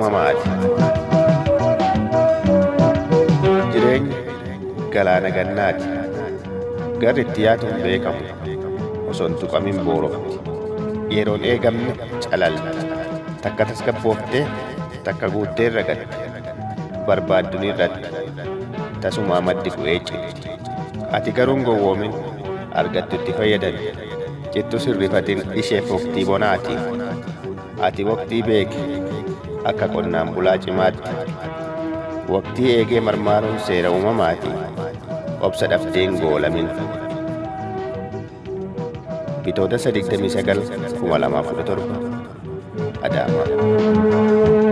uumamaati. Jireenyi galaana gannaati. Garri itti yaatu hin beekamu. Osoo hin tuqamin boorofti. Yeroon eegamne calalti. Takka tasgabbooftee takka guuttee ragatti. Barbaaddu ni irratti. Tasumaa maddi bu'ee citti. Ati garuu hin gowwoomin argattu itti fayyadami. Cittus hin rifatin isheef waqtii bonaati. Ati waqtii beeki akka qonnaan bulaa cimaatti. Waqtii eegee marmaaruun seera uumamaati. Obsa dhabdee hin goolamin. Bitootessa 29, 2017 Adaamaa.